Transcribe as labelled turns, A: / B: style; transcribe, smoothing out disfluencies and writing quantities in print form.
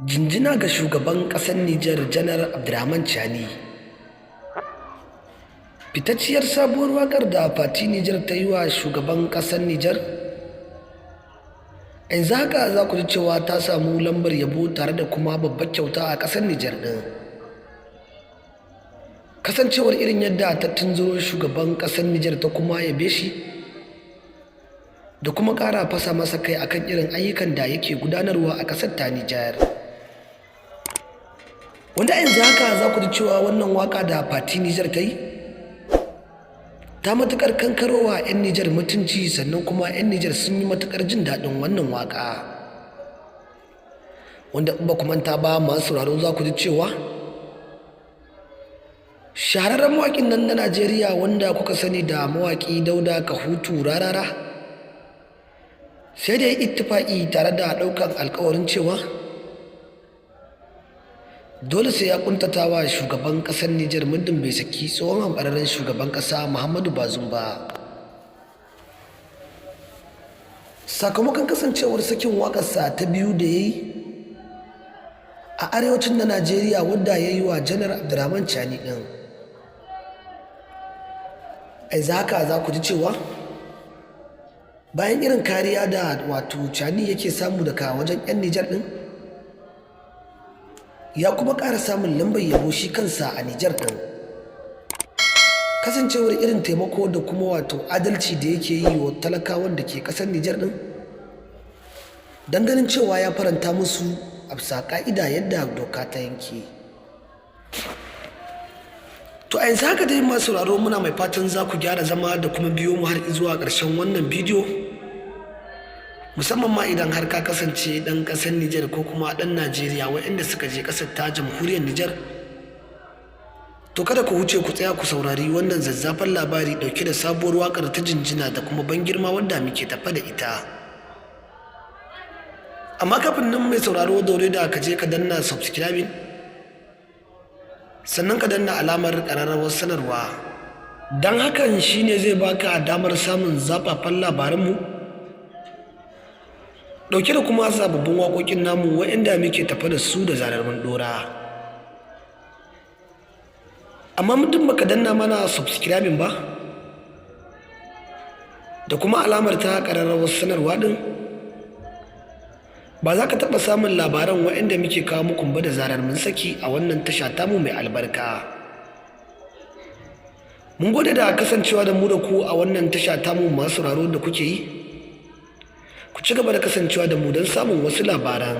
A: Jinjina ga shugaban ƙasar Nijar Janar Abdurrahman Chani. Fitacciyar sabuwar waƙar da Fati Nijar ta yi wa shugaban ƙasar Nijar. Yanzu haka za ku ji cewa ta samu lambar yabo tare da kuma babbar kyauta a ƙasar Nijar ɗin. Kasancewar irin yadda ta tunzuro shugaban ƙasar Nijar ta kuma yabe shi da kuma ƙara fasa masa kai akan irin ayyukan da yake gudanarwa a ƙasar ta Nijar. Wanda a yanzu haka za ku ji cewa wannan waƙa da Fati Nijar ta yi ta matuƙar kankarowa 'yan Nijar mutunci, sannan kuma 'yan Nijar sun yi matuƙar jin daɗin wannan waƙa. Wanda in ba ku manta ba, masu sauraro, za ku ji cewa shahararren mawaƙin nan na Najeriya wanda kuka sani da mawaƙi Dauda Kahutu Rarara, sai da ya ittifaƙi tare da ɗaukan alƙawarin cewa dole sai ya kuntata wa shugaban ƙasar Nijar muddin bai saki tsohon hambararren shugaban ƙasa Muhammadu Bazum ba. Sakamakon kasancewar sakin waƙarsa ta biyu da ya yi a arewacin na Najeriya, wadda ya yi wa Janar Abdurrahman Chani ɗin. A haka za ku ji cewa bayan irin kariya da wato Chani yake samu daga wajen 'yan Nijar ɗin, ya kuma ƙara samun lambar yabo shi kansa a Nijar ɗin. Kasancewar irin taimako da kuma wato adalci da yake yi wa talakawan da ke ƙasar Nijar ɗin, don ganin cewa ya faranta musu a bisa ƙa'ida yadda doka ta yanke. To, a yanzu haka dai, masu sauraro, muna mai fatan za ku gyara zama da kuma biyo mu har zuwa ƙarshen wannan bidiyo. Musamman ma idan har ka kasance ɗan ƙasar Nijar ko kuma ɗan Najeriya waɗanda suka je ƙasar ta jamhuriyar Nijar. To, kada ku wuce, ku tsaya ku saurari wannan zazzafan labari ɗauke da sabuwar waƙar ta jinjina da kuma ban girma wanda muke tafe da ita. Amma kafin nan, mai sauraro, daure da ka je ka danna subscribing, sannan ka danna alamar ƙararrawar sanarwa. Don hakan shine zai baka damar samun zafafan labaranmu ɗauke da kuma sababbin waƙoƙin namu waɗanda muke tafe da su da zarar mun ɗora. Amma muddin baka danna mana subscribing ba da kuma alamar ta ƙararrawar sanarwa ɗin, ba za ka taɓa samun labaran waɗanda muke kawo muku ba da zarar mun saki a wannan tasha tamu mai albarka. Mun gode da kasancewa da mu da ku a wannan tasha tamu, masu sauraro da kuke yi. Ku ci gaba da kasancewa da mu don samun wasu labaran.